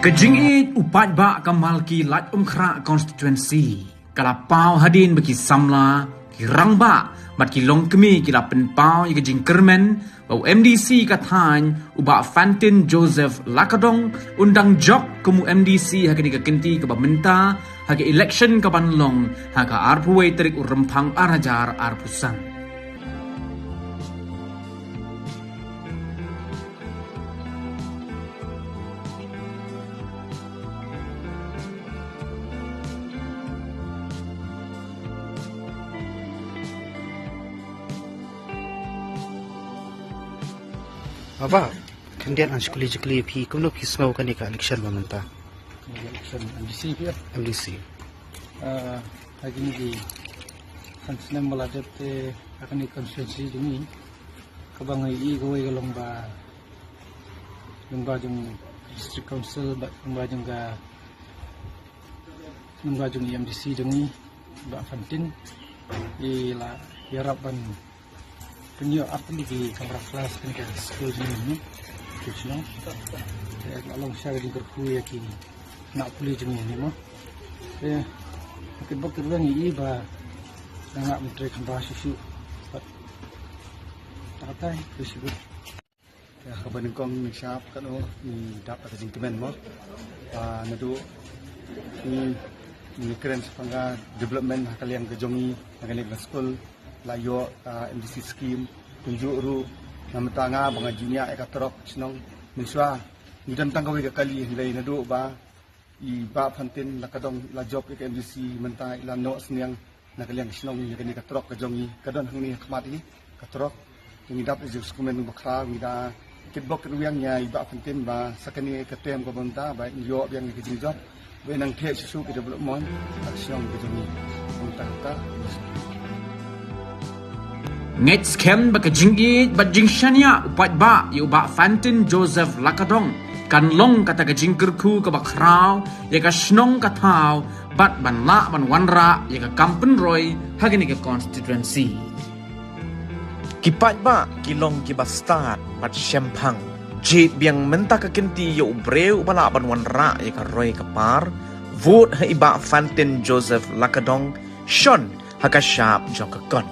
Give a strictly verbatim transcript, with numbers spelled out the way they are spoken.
Ka jingïeit u paidbah ka Malki Laitumkhrah constituency ka la paw hadien ba ki samla, ki rangbah bad ki longkmie ki la pynpaw ïa ka jingkyrmen ba u M D C ka thaiñ, u Bah Fantin Joseph Lakadong, un dang jop kum u M D C ha kane ka kynti kaba mynta ha ka election kaban long ha ka arphew wei tarik u Rymphang ar hajar arphew san. Baba, khyndiat ngan shu kylli jingkylli ïa phi, kumno phi sngew kane ka election ba mynta? Kane ka election M D C phi ïa? M D C. Ah, ha kine ki san snem ba la dep te ha kane ka constituency jong ngi, kaba ngi ïohi kawei ka long ba, long ba jong district council bad long ba jong ka, long ba jong M D C jong ngi, Bah Fantin, i la ïarap ban pynïoh ar tylli ki kamra klas kane ka skul jong ngi, ki shnong. Te la long sha ka jingkyrkhu ïa ki khynnah pule jong ngi mo. Te ka kitbok kitrwiang i ba nga ngam trei khamra shuh shuh. Bad ta katai, shuh shuh. Ïa, kaba nyngkong ngi shap katno ngi dap da ka jingkmen mo. Ah, naduh ngi, ngi kren shaphang ka development ha ka liang ka jong ngi, ha ka liang ka skul, la ïoh ka M D C scheme, kumjuh ruh na mynta nga ba nga junior ïa ka trok shnong mynshuwa. Ngi don tang kawei ka kali hynrei naduh ba i Bah Fantin Lakadong la jop ïa ka M D C mynta i la noh sniang na ka liang ka shnong ïa kane ka trok ka jong ngi ka don hangne ha khmat i ka trok. Ngi dap ïa ka jingkmen ba khraw ngi da kitbok kitrwiang ïa i Bah Fantin ba sa kane ka term kaba mynta ba in ïoh biang ïa ka jingjop ba in nang theh shuh shuh ka development ka shnong ka jong ngi. Mynta ka Ngeit skhem ba ka jingïeit bad jingshaniah u paidbah ïa u Bah Fantin Joseph Lakadong kan long kata ka jingkyrkhu kaba khraw ïa ka shnong ka thaw bad ban lah ban wanrah ïa ka kam pynroi ha kane ka constituency. Ki paidbah ki long kiba stad bad shemphang. Jied biang mynta ka kynti ïa u briew uba lah ban wanrah ïa ka roi ka par. Vote ha i Bah Fantin Joseph Lakadong, shon ha ka shap jong ka kot.